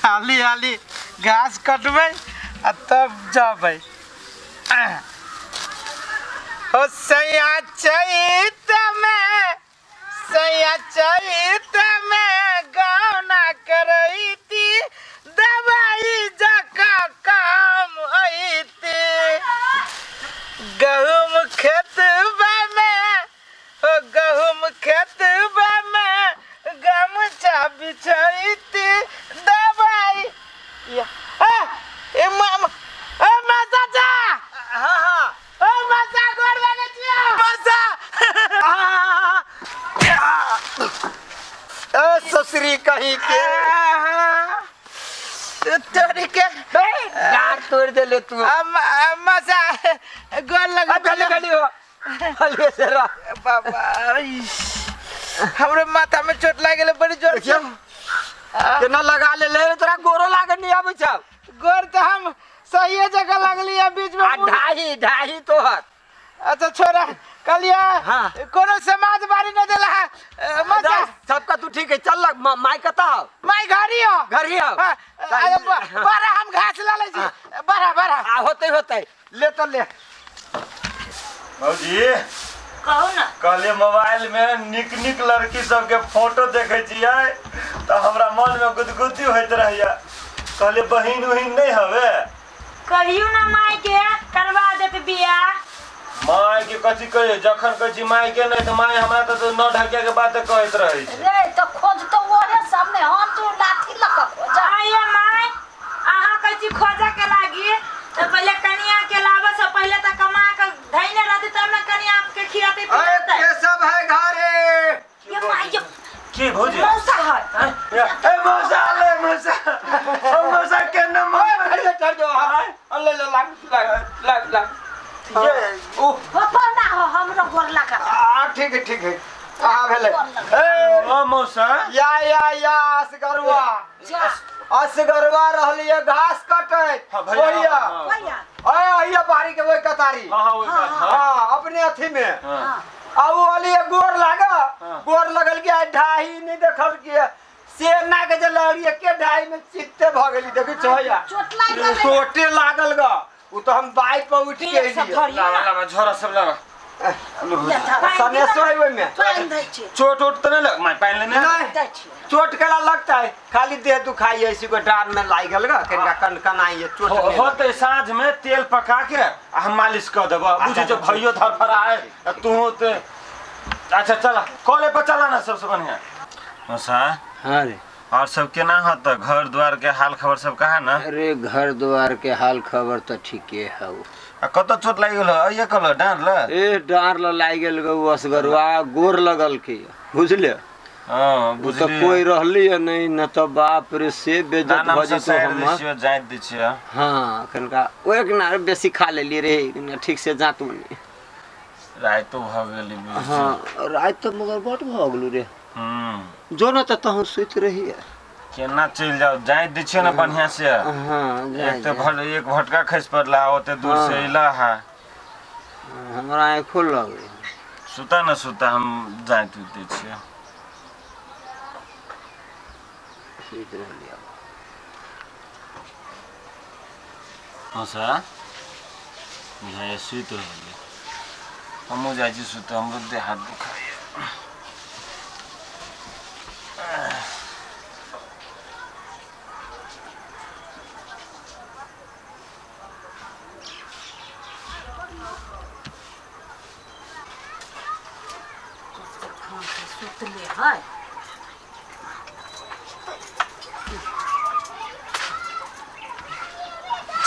हाली हाली घास कटबै आ तब जबै। ओ सैया चैत में, सैया चैत में गौना करैती, दवाई जका काम ऐती। गहूम खेतबा में, ओ गहूम खेतबा में गमछा बिछैती, दवाई या ए ए मामा, ए मासा चा। हाँ हाँ। ओ मासा, गोर लागै छियौ मासा। ए ससुरी कहीं के तोरी के गार तोड़ देले तू। मासा, गोर लगै। गली गली हो हलिए से रह। बाबा, इस, हमरे माथा में चोट लागि गेलै बड़ी जोर से। देखियौ केना लगा ले ले, तोरा गोरो लागे नहीं आबै छौ। गोर तऽ हम सहिए जगह लागली है बीच में आ ढाही ढाही तोहर। अच्छा छोड़ा कहलिए। हाँ। कोनो समाज बारी न देला है मजा। सबका तू ठीक है, चल लग माय कता हो? माय घरी हो। घरी हो। हाँ, अरे बड़ा हम घास ला ले छी, बड़ा बड़ा। आ होते होते ले तो ले। भौजी। कहू ना। कहलिए मोबाइल में निक निक लड़की सबके फोटो देखे छियै तऽ हमरा मन में गुदगुदी होइत रहैया। कहलिए बहिन उहिन नहीं हवे? कहियो ना माय के करवा देत बियाह। माय के कथी कहिए, जखन कहै छी माय के नहीं तऽ माय हमरा तऽ नौ ढकिया के बात कहैत रहै छै। रे तऽ खोज तऽ ओहे सब ने, हम तू लाठी लऽ कऽ खोज। आइए माय, अहाँ कहै छी खोजऽ के लागी तऽ पहिले कनिया के लाबऽ से पहिले तऽ कमा के धैने रहतै तब ने कनिया के खियातै अरे पियातै। के सब है घरे? ये माय, ये की भौजी? मौसा है। ए मौसा ले मौसा, ओ मौसा के नंबर अरे चढ़ जाओ। हाँ ले ले, लाग लाग लाग लाग। ये ओ हो ना हो, हमरो गोर लगा। आ ठीक है ठीक है, आ भेलै। ए ओ मौसा। या या या असगरवा। जा। असगरवा रहलिए घास कटैत। हाँ, भैया, ओहिया। हाँ, ओहिया। अरे अहिया बाड़ी के ओहि कतारी। हाँ, हाँ, ओहि कात, हाँ। हाँ, अपने अथी में। हाँ। आ ओ अलिए गोर लागा। हाँ। गोर लगल के आइ ढाही नहीं देखल के से ना के जे लड़िए के ढाही में चित्ते भ गेली। देखै छो या चोट लागि गेलै। चोटे लागल ग। उ तो हम बाइक पर उठ के पेट सब एलियै। धरिए लावा ना। लावा झोरा सब लावा। सनेसो है ओहिमे। पानि दै छियै। चोट उट तऽ नहीं लग, माय पानि लेने आ। नहीं। दै छियै। चोट केला लगता है, खाली देह दुखाई है, इसी को डार में लाग गेल ग, कनिका कन कनाई है, चोट नहीं होते साँझ में तेल पका के आ हम मालिश कर देबो। बुझी जो भइयो धरफड़ा है, आ तू ते अच्छा चला कॉले पर चला ना सबसे बढ़िया। मौसा। हाँ रे। और सब केना होत, घर द्वार के हाल खबर सब कहा ना? अरे घर द्वार के हाल खबर तो ठीके है। आ कत चोट लागि गेल? अइए कहलो डाँर ल। ए डाँर ल लागि गेल गो, असगरवा गोर लगल के, बुझले? हाँ, उ तो बुझलियै। कोई रहली है नहीं न तो बाप रे से बेइज्जत दाना भ से जइतो साइड दै हमर। छियो, जाइत दै छियो। हाँ, कनिका ओ एक ना बेसी खा लेलियै रे, कनिका ठीक से जाँतू नहीं। राइतो भ गेली बेसी। हाँ, राति तो मगर बड भ गेलू रे। जो न तऽ तहन सुति रहिए। केना चलि जाउ, जाइत दै छियो ने बढ़िया से। हाँ, जाय, एक तऽ जाय। भर एक भटका खसि पड़ला, ओते दूर से हाँ। अइला हा। हमरा आँखो लगै। सुता न सुता, हम जाइत उइत दै छियो। सुति रहलियै। मौसा बुझाइए सुति रहलियै, हमहूँ जाइ छी सुतऽ, हमरो देह हाथ दुखाइए। सुतले है।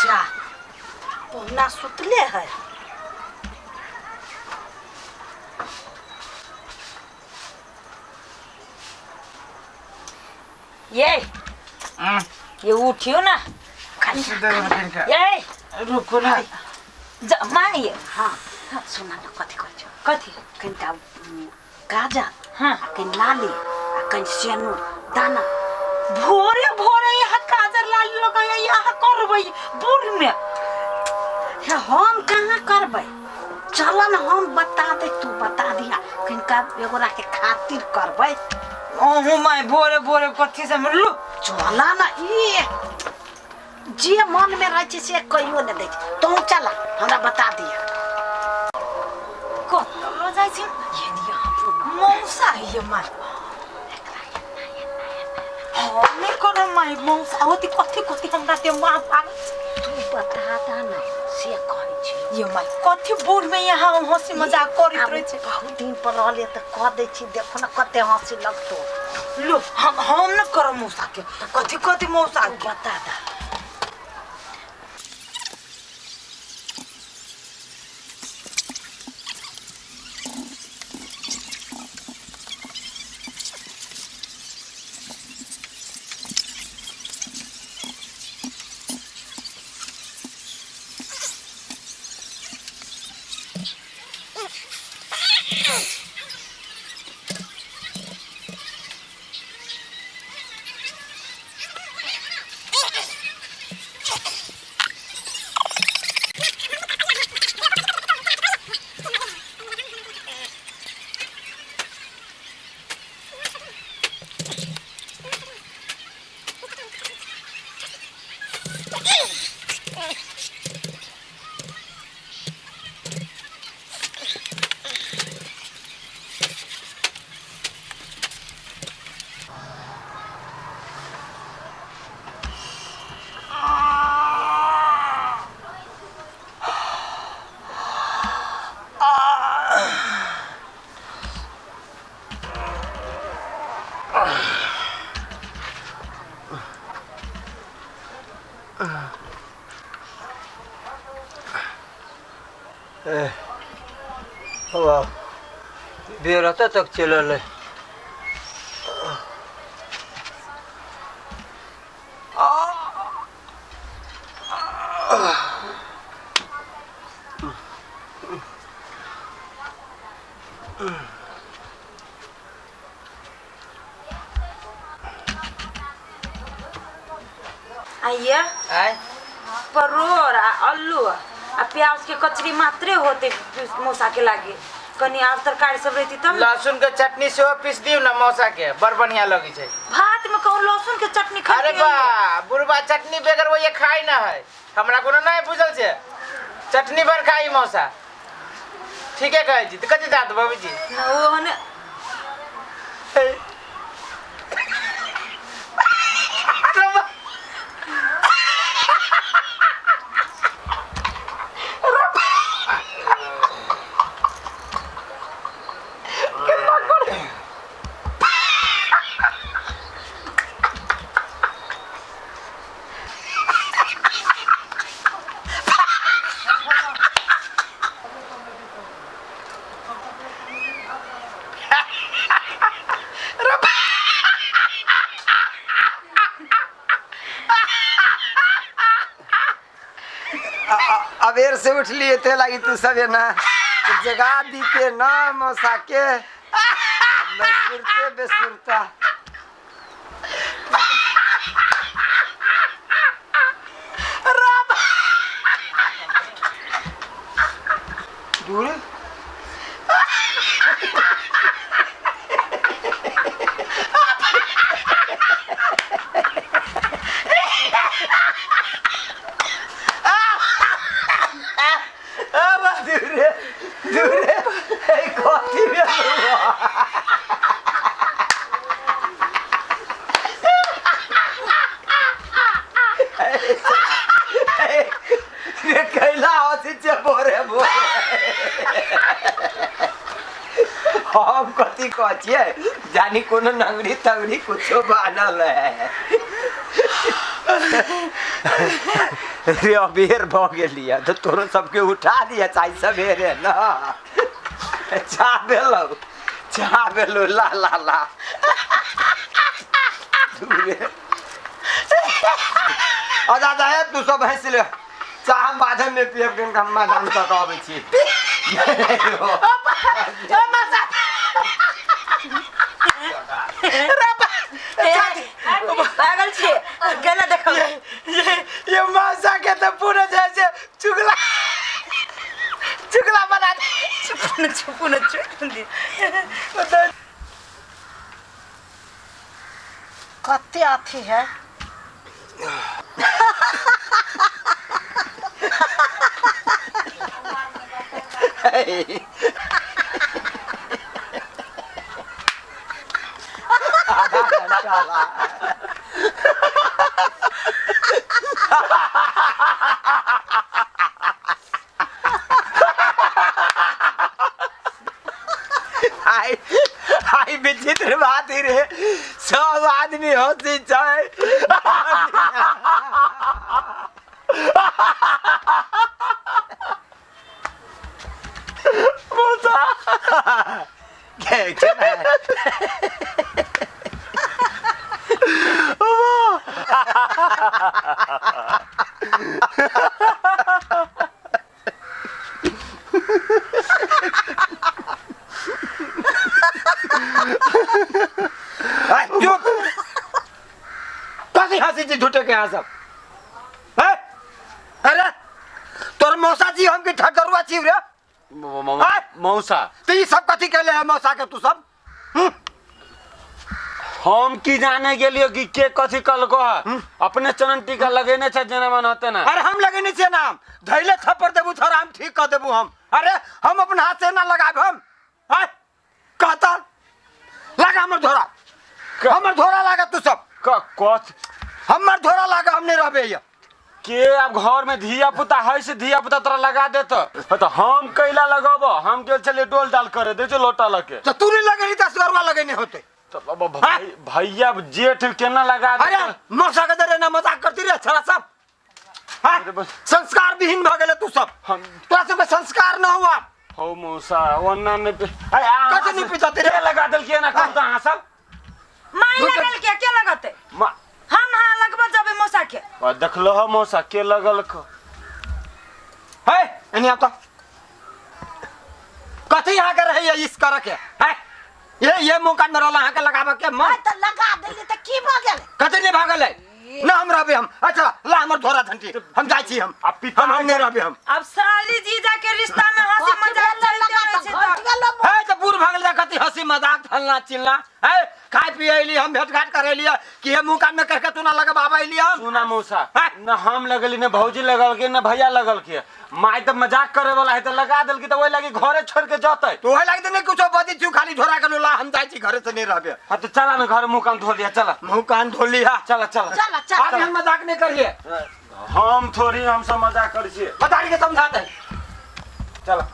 जा पहुना सुतले है। ये उठियो ना। ये रुको ना। माँ ये। हाँ, सुन न कथी कहै छौ? कथी? कनिटा गाजर, हाँ। आ कनि लाली आ कनि सेनुर दाना। भोरे भोरे यहाँ काजर लाली लगैया, यहाँ करबै बूढ़ में? हे हम कहाँ करबै, चल न हम बता दे, तू बता दिया कनिका एगोरा के खातिर करबै। अहूँ माय भोरे भोरे कथी से लू। चला ना, ई जे मन में रहै छै से कहियो नहि दै छै। तू चला, हमरा बता दिया। कतऽ लऽ जाइ छी? ये दिया हमरो ना। मौसा ये माय। हम नहि करब माय, मौसा होती कथी कथी हमरा ते माँ पागल। तू बता दा ना, से कहै छी। ये माय कथी बूढ़ में यहाँ हम हंसी मजाक करैत आब रहै छै। बहुत दिन पर रहलियै तऽ कह दै छी, देखो ना कते हंसी लगतो। लो हम न करब मौसा के, कथी कथी मौसा तू के। बता दा। वाह, बेरता तक चलल है। आइए आय परोड़ आ आलू आ प्याज के कचरी मात्रे होते मौसा के लागे, कनी आर तरकारी सब रहती तब। लहसुन के चटनी सेहो पीस दियौ ना मौसा के, बड़ बढ़िया लगै छै। भात में कहूँ लहसुन के चटनी खा? अरे बा बुढ़बा चटनी बगैर वो ये खाई ना है, हमरा कोनो नहीं बुझल छै। चटनी बड़ खाई मौसा। ठीके कहै छी। तऽ कथी दाँत बाबूजी? ओ ने अबेर से उठलिए ते लागी तू सब ना जगा दीते ना मौसा के, सुरते बेसुरता। दूर दूरे दूरे कथी रे कैला हँसी छै भोरे भोरे। हम कथी कहै छियै जानी कोनो नंगड़ी तंगड़ी कुछो बानल है रे। अबेर भऽ गेलियै तऽ तोरो सबके उठा दिया चाहे सवेरे न। चाह भेलौ, चाह भेलौ, ला ला ला दूरे। अच्छा अच्छा तू सब हँसि ले, चाह हम बाधे में पियब, हम मैदान तक अबै छी। पागल छी गेला देखो। ये मौसा के तो पूरा जैसे चुगला चुगला बना दे। चुप न चुप न चुप। कते अथी है। आधा घंटा ला। आई आई विचित्र बात ही रे, सब आदमी हंसी छै। के केना आई, चुप। कथी हंसी छी झूठे के यहाँ सब हैं? अरे तोर मौसा जी हम के ठगरुआ छी रे। आय! मौसा तो ई सब कथी कहले है मौसा के तू सब? हम की जाने गेलियो कि के कथी कलको है, अपने चनन टीका लगेने छै जेना मन होते ना। अरे हम लगेने छियै नाम धैले थप्पड़ देबू थोड़ा हम ठीक कर देबू हम। अरे हम अपन हाथ से ना लगाब हम। आय कहता लगा हमर धोरा, हमर धोरा लागा तू सब। कथ हमर धोरा लागा, हम नहीं रहबे यहाँ। के अब घर में धिया पुता है से धिया पुता तोरा लगा देत तो हम कैला लगाब? हम गेल छलिए डोल डाल करे दे जो लोटा लके। तो तू नहीं लगेली त असगरवा लगेने होते। तो अब भैया जेठ केना लगा अरे देत? मौसा के दरे ना मजाक करती रे छड़ा सब। हाँ? अरे बस। संस्कार विहीन भ गेले तू सब। हम तोरा सबके संस्कार न हुआ। हो मौसा ओना नहीं अरे अहाँ कथी नहीं पिताते रे? के लगा देल के ना कहू त अहाँ सब माई लगल के के लगते? मा हम हाँ लगबो जबे मौसा के। आ देखलो हो मौसा के लगल को। है एनी आता कथी यहाँ के रहे इस करे के है? ये मौका में रहला यहाँ के लगाबे के मन। आय त लगा देली त की भ गेलै? कथी नहीं भागल है ना हम रहबे हम। अच्छा ला हमर धोरा झंटी हम जाइ छी हम। आ पिता हम नहीं रहबे हम। अब साली जीजा के रिश्ता में हंसी कथी मजाक भेलै चलते लगा रहै त छै घट तऽ। गेलो। है तो बूढ़ भागल जा कथी हंसी मजाक फलना चिलना है। खाय पिए अइली हम, भेंट घाट करे अइली कि हे मुँह कान में कह के तू ना लगबाबे अइली हम। सुना मौसा हाँ? न हम लगली न भौजी लगल के न भैया लगल के, माय तो मजाक करे वाला है तो लगा देल के तो वही लगी घरे छोड़ के जतै। तो वही लगी नहीं कुछो बदी छु खाली झोरा के लोला हम जाइ छी घरे से नहीं रहबे। हाँ तो चला ना घर मुँह कान धो लिया चला। मुँह कान धो लिया चला चला चला चला। आज हम मजाक नहीं करिए। हम थोड़ी हम सब मजाक करै छियै। बताड़ी के समझा दे। चला।